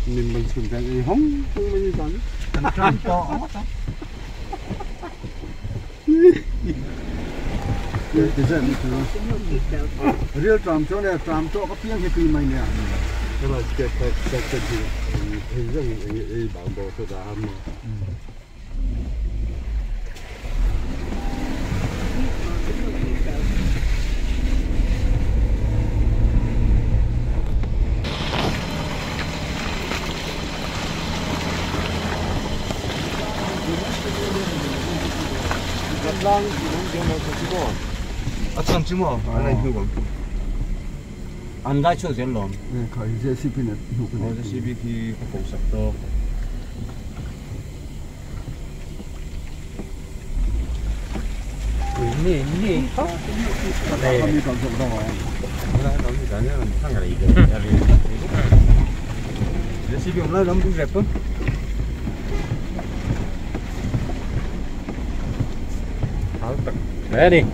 Mình mình cái gì không không bao nhiêu còn real tram cho này tram cho có tiếng cái mày nè cái là cái cái cái cái gì thì rất bảo bộ cho ta mà 按拉出这龙。嗯，可以这视频的。我这 CBT 保十多。你你好。你搞什么？这 CB 我们来諗住入。好的，来你。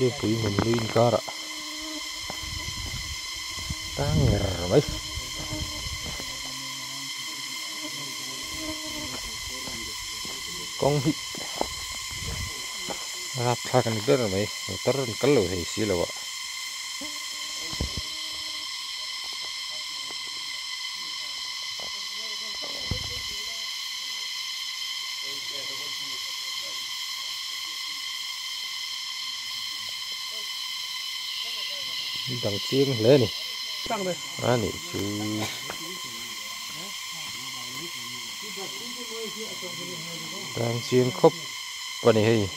Đi pui mình lên cara tăng rồi con hít rap thak ni ber mai tar kal lo hei si lo đằng chiêng lên này à này chú đang chiêng khóc và này hay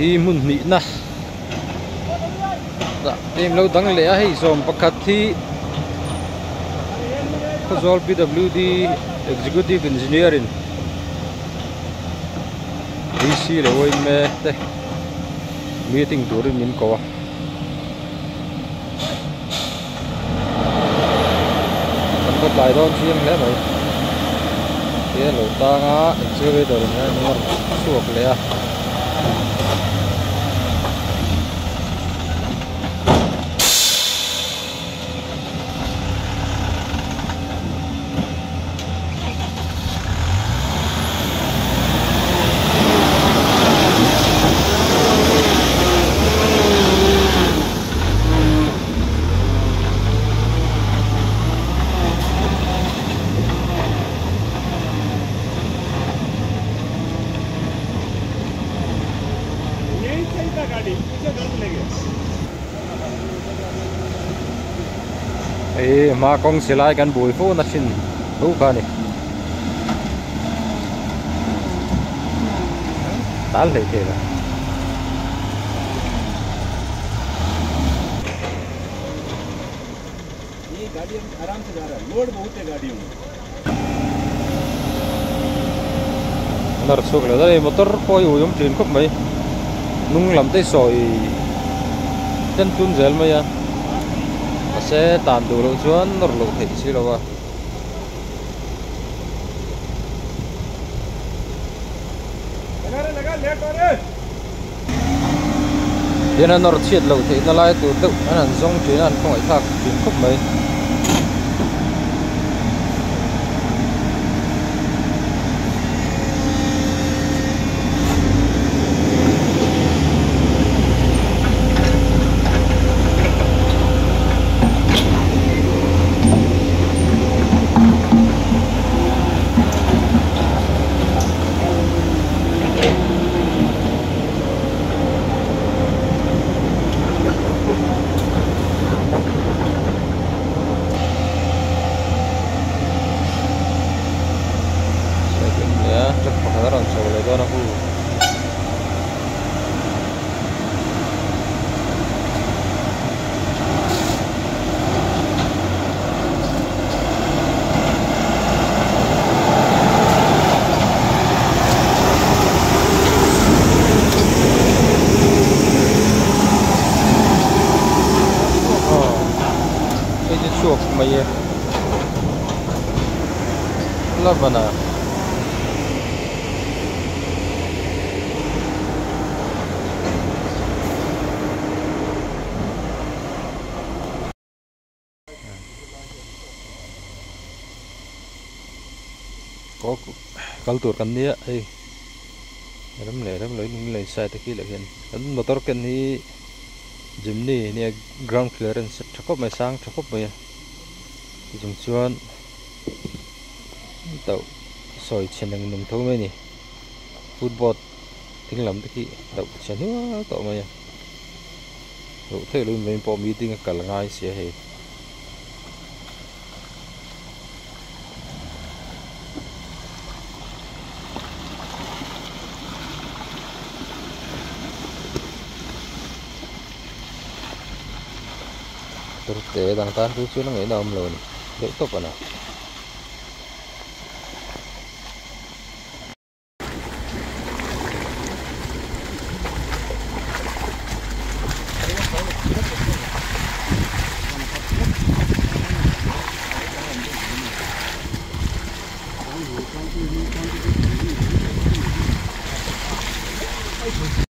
hi mun ni na da em lo dang le a hei zawm pakhat hi Khawzawl PWD Executive Engineering DC le oi me te meeting turin min ko a kan va tlai dawn chiang hle mai te lo tanga excavator in a nawr chhuak leh a. Hei hma kawng silai kan bui fo na thin tho kha a ni tal hlei thei lo. Nar chhuak leh daih motor pawh hi ui awm thin khawp mai hnung lam te hi sawi ten tun zel mai a mahse tan duh loh chuan nawr loh theih si lo a. Hian a nawr chhiat loh theih na lai tur deuh an han zawng thin a an khawngaih thlak thin khawp mai. Truck pakhat a rawn chho leh dawn a hu. Hei chu chhuak mai e la ban a. Kal tur kan nia hei rem leh rem lo in lei side a khi leh hian kan motor ken hi Jimny nia ground clearance tha khawp mai sang tha khawp mai a tichung chuan tauh sawi chhe neng nung tho mai a ni footboard ding lam te khi tauh chhe hnual tawh mai a. Loh theih loh in vawiin pawh meeting a kal ngai sia hei. Tur te dang tan chu chuan a ngaihna a awm lo a ni deuh tawp a ni.